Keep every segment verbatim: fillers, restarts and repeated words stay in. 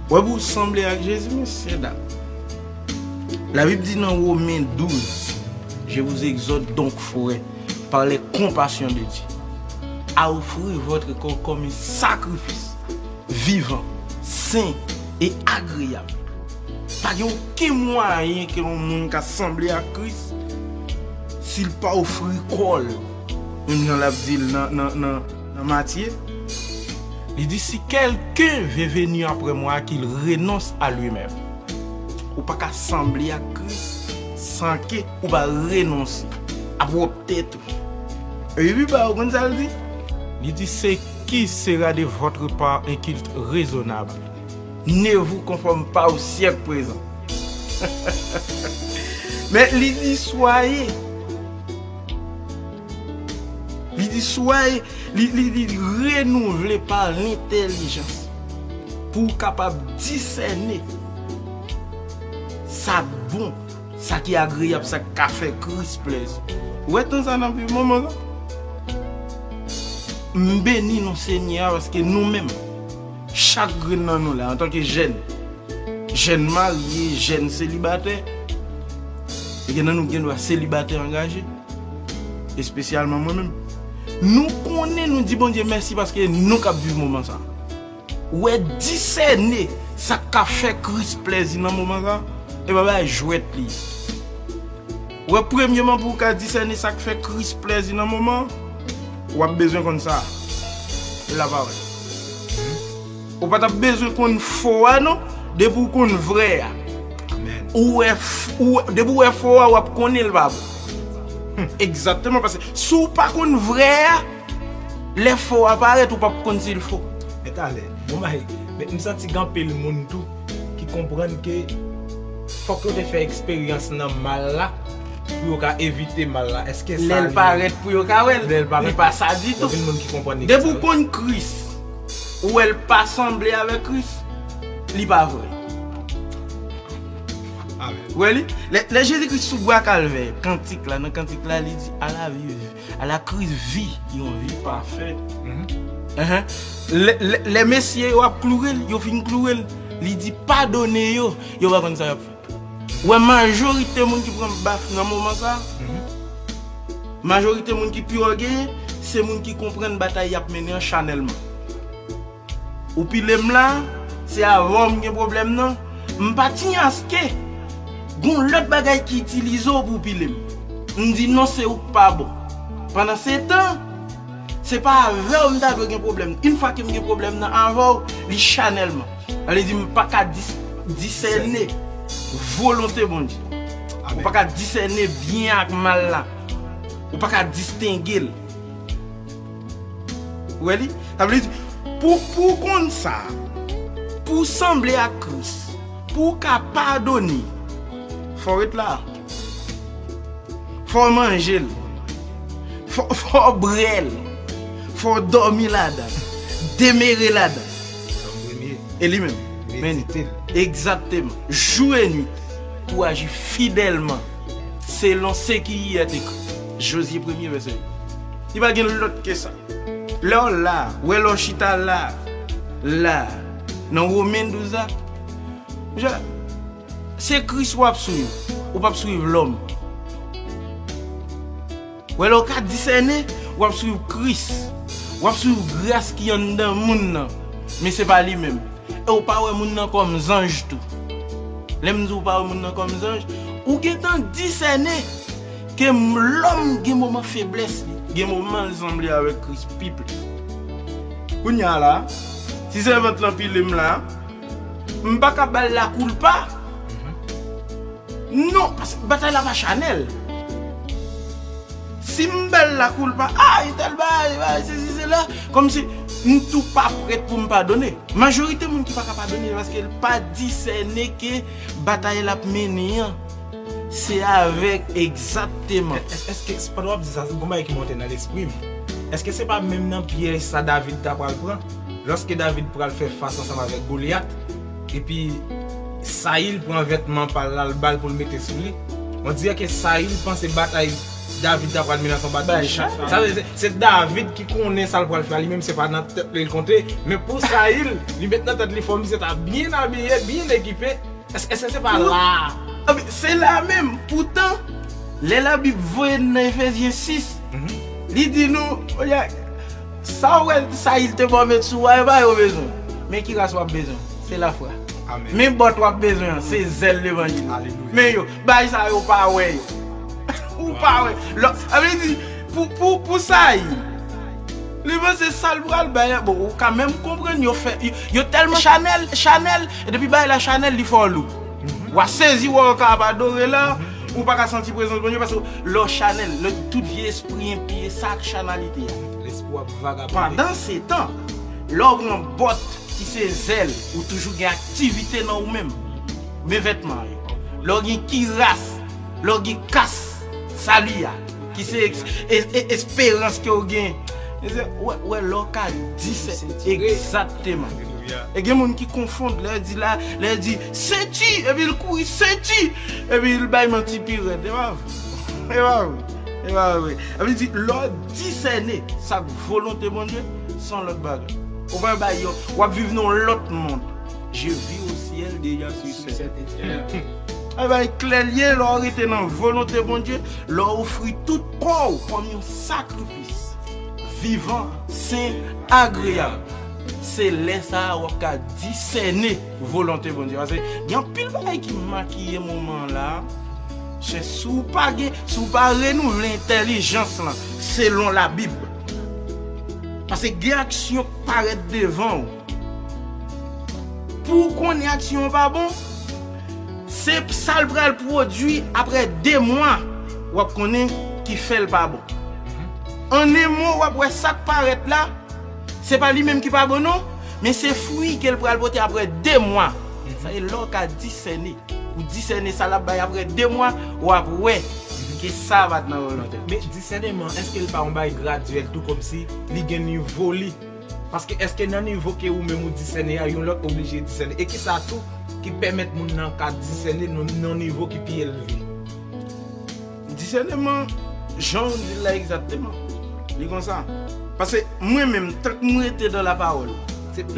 Wè, pou w sanble ak Jezi, mesye dam. Labib di nan Women douz, Je vous exhorte donc, frères, par les compassions de Dieu, à offrir votre corps comme un sacrifice vivant, saint et agréable. Pa gen okenn mwayen ke yon moun ka sanble ak Kris si l pa ofri kò l, menm jan l ap di l nan, nan, nan, nan Matye. Li di, si quelqu'un veut venir après moi, qu'il renonce à lui-même. Ou pa ka sanble ak Kris san ke ou pa renonse a pwòp tèt ou. Epi pi ba, ou konn sa l di? Li di, ce qui sera de votre part un culte raisonnable. Ne vous conformez pas au siècle présent. Men li di, soyez. Li di, soyez. Li, li, li renouvle pa lentèlijans pou w kapab disène sa k bon, sa ki agreyab, sa k ka fè Kris plezi. Ou wè tan sa n ap viv moman sa? M beni nou Senyè a, paske nou menm, chak grenn nan nou la, antanke jèn, jèn marye, jèn selibatè, e gen nan nou gen dwa selibatè angaje, espesyalman mwen menm. Nou konnen, nou di Bondye mèsi paske nou k ap viv moman sa. Ou wè, disène sa k ka fè Kris plezi nan moman sa, e pa bagay jwèt li ye. Ou wè, premyeman, pou w ka disène sa k fè Kris plezi nan moman, w ap bezwen konn sa. Lapawòl. Ou pa t ap bezwen konn fo a, non, depi w konn vrè a. Ou wè, f- ou, depi w wè fo a, w ap konnen l pa bon. Egzakteman, paske si w pa konn vrè a, lè fo a parèt, ou p ap konn si l fo. Men talè, bon bagay, men m santi gen anpil moun tou ki konprann ke fòk yo te fè eksperyans nan mal la pou yo ka evite mal la. Èske sa Lè l parèt pou yo ka wè l, lè l parèt, li pa sa ditou. Gen moun ki konprann nèg sa. Depi w konn Kris, ou wè l pa sanble avèk Kris, li pa vrè. Amen. Ou wè li? Lè, lè Jezi Kris sou bwa Kalvè, kantik la, nan kantik la, li di, à la vie, à la Christ vie, yon vi pafè. Enhen. Lè, lè, lè mesye yo ap kloure l, yo fin kloure l, li di, padone yo, yo pa konn sa y ap fè. Ou wè, majorite moun ki pran baf nan moman sa, majorite moun ki pi w genyen, se moun ki konprann batay y ap mennen an chanèlman. Ou pile m la, se avè w m gen pwoblèm nan. M pa tiyaske gon lòt bagay ki itilize w pou w pile m. M di non, se ou k pa bon. Pandansetan, se pa avè w m ta dwe gen pwoblèm. Yon fwa ke m gen pwoblèm nan avè w, li chanèlman. Sa vle di m pa ka dis- disène volonte Bondye. Ou pa ka disène byen ak mal la. Ou pa ka distenge l. Ou wè li? Sa vle di, pou, pou w konn sa, pou w sanble ak Kris, pou w ka padone, fò w ret la. Fò w manje l. Fò, fò w bwè l. Fò w dòmi ladan l. Demere ladan l. E li menm. Medite l. Egzakteman. Jou e nuit, pou aji fidèlman selon ce qui y est écrit. Jozye premye vèsè uit. Li pa gen lòt ke sa. Lè w la, wè lè w chita la, la, nan Women douz la, se Kris w ap swiv, ou p ap swiv lòm. Wè, lè w ka disène, w ap swiv Kris, w ap swiv gras ki anndan moun nan, men se pa li menm. E w pa wè moun nan kòm zanj tou. Lè m di w pa wè moun nan kòm zanj, ou gentan disène ke m- lòm gen moman feblès li, gen moman l sanble avèk Kris pi plis. Kounye a la, si sèvant lan pile m la, m pa ka ba l lakoulpa. Non, paske batay la pa chanèl. Si m ba l lakoulpa, a, entèl bagay, bagay, sesi, sela, kòmsi m tou pa prèt pou m padone. Majorite moun ki pa ka padone, paske l pa disène ke batay l ap mennen an, se avèk egzakteman. Èske, èske, pandan w ap di sa, gon bagay ki monte nan lespri m. Èske se pa menm nan pyèj sa David ta pral pran? Lòske David pral fè fas ansanm avèk Golyat, epi Sayil pran vètman pa l la, l ba l pou l mete sou li. On dirè ke Sayil panse batay David ta pral mennen ansanm ak Goliath. Sa vle di, se, se David ki konnen sa l pral fè a, li menm se pa nan tèt li l konte, men pou Sayil, li met nan tèt li fò misye ta byen abiye, byen ekipe. Èske, èske se pa la? Anben, se la menm. Poutan, lè Labib voye n nan Efezyen sis, li di nou, oya, sa w wè Sayil te ba w met sou w a, e pa yo bezwen. Men ki ras w ap bezwen? Se lafwa. Amèn. Men bòt w ap bezwen an, se zèl levanjil. Alelouya. Men yo, bay sa yo pa wè yo. Ou pa wè. Lò, sa vle di, pou, pou, pou Sayil, li panse sa l pral bay la, bon, ou ka menm konprann yo fè, yo, yo tèlman chanèl, chanèl, e depi bay la chanèl, li fè w lou. W a sezi, w a, w ka ap adore la, ou pa ka santi prezans Bondye, paske lè w chanèl, lè tout vye espri enpye, sa ak chanalite a. Lespri w ap vagabonde. Pandansetan, lè w pran bòt ki se zèl, ou toujou gen aktivite nan ou menm. Men vètman yo. Lè w gen kiras, lè w gen kas sali a, ki se eks-, e-, e-, esperans ke w gen. E se, wè, wè, lè w ka di se egzakteman. Alelouya. E gen moun ki konfonn, lè di la, lè di senti, epi l kouri senti, epi l bay manti pi rèd. E pa vre. E pa vre. E pa vre. Sa vle di, lè w disène sa k volonte Bondye, se yon lòt bagay. Ou pa bay yo, w ap viv nan yon lòt mond. Je vis au ciel, déjà sur cette terre. Ay bay klè l ye, lè w rete nan volonte Bondye, lè w ofri tout kò w kòm yon sakrifis vivan, sen, agreyab. Se lè sa a w ap ka disène volonte Bondye. Paske gen anpil bagay ki makiye moman an la. Se si w pa gen, si w pa renouvle entèlijans lan selon Labib. Paske gen aksyon k parèt devan w. Pou w konnen aksyon an pa bon, se sa l pral pwodui apre de mwa, w ap konnen ki fè l pa bon. An en mo, w ap wè sa k parèt la, se pa li menm ki pa bon non, men se fwi ke l pral pote apre de mwa. Sa e lè w ka disène. Ou disène sa l ap bay apre de mwa, w ap wè ke sa pa t nan volonte. Men disèneman, èske l pa yon bagay gradyèl tou kòmsi li gen nivo li? Paske èske nan nivo ke ou menm ou disène a, yon lòt oblije disène? E kisa tou ki pèmèt moun nan ka disène nan, nan nivo ki pi elve? Disèneman, jan w di l la egzakteman. Li konsa. Paske mwen menm, tank m rete dan lapawòl,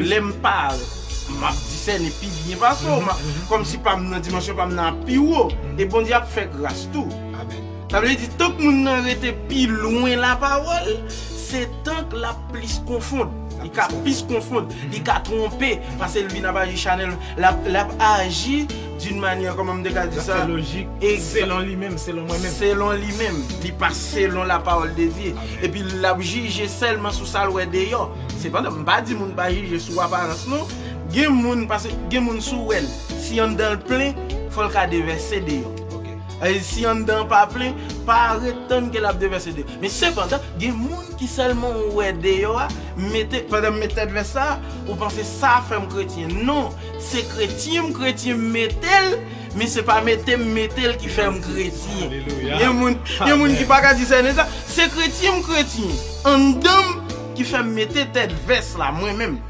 lè m parèt, m ap disène pi byen pase w, m ap, kòmsi pa m nan dimansyon pa m nan ap pi wo. E Bondye ap fè gras tou. Amèn. Sa vle di, tank moun nan rete pi lwen lapawòl, se tank l ap plis konfonn. Li ka plis konfonn, li ka twonpe, paske l vin ap aji chanèl, l ap, l ap aji d'une manière, kòman m te ka di sa? L ap fè lojik selon li menm, selon mwen menm. Selon li menm. Li pa selon la parole de Dieu. Amèn. Epi l ap jije sèlman sou sa l wè deyò. Sepandan, m pa di moun pa jije sou aparans non. Gen moun, paske gen moun si w wè l, si anndan l plen, fò l ka devèse deyò. Ok. E si anndan an pa plen, pa ret tann ke l ap devèse deyò. Men sepandan, gen moun ki sèlman ou wè deyò a, mete, pandan m met tèt vès sa, ou panse sa fè m kretyen. Non, se kretyen m kretyen m mete l, men se pa mete m mete l ki fè m kretyen. Alelouya. Gen moun, gen moun ki pa ka disène sa. Se kretyen m kretyen anndan m ki fè m mete tèt vès la, mwen menm.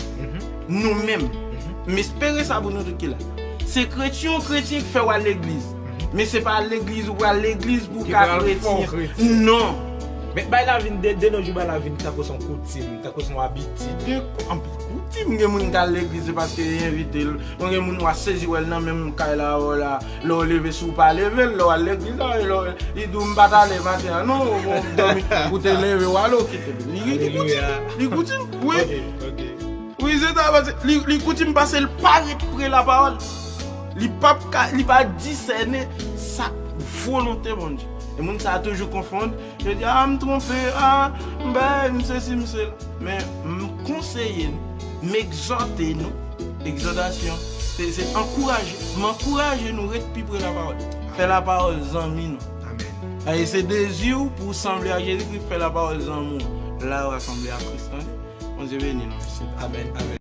Nou menm. M espere sa pou nou tout ki la. Se kretyen w kretyen ki fè w al legliz. Men se pa legliz ou pral legliz pou w ka kretyen. Non. Men bay la vin de, de nos jours, bay la vin tankou se yon koutim, tankou se yon abitid. Gen anpil koutim, gen moun k al legliz se paske yo envite l. Bon, gen moun w a sezi wè l nan menm kay la, wè la, lè w leve si w pa leve l, lè w al legliz la, lè w, li di w m pa t ale maten an, non, bon, w dòmi, ou te leve w ale, w kite l. Li, li koutim, li koutim, wi. Ok, ok. Wi, se sa, paske li, li koutim pase l pa ret pre lapawòl. Li p ap ka, li pa disène sa k volonte Bondye. E moun sa a toujou konfonn, yo di, a, m twonpe, a, m bay, m sesi, m sela. Men, m konseye nou, m egzòte nou, egzòtasyon, se, se ankouraje, m ankouraje nou ret pi pre lapawòl. Fè lapawòl zanmi nou. Amèn. E se dezi w pou w sanble ak Jezikri, fè lapawòl zanmi w. La w a sanble ak Kris, tande? Bondye beni nou, mesye. Amèn, amèn.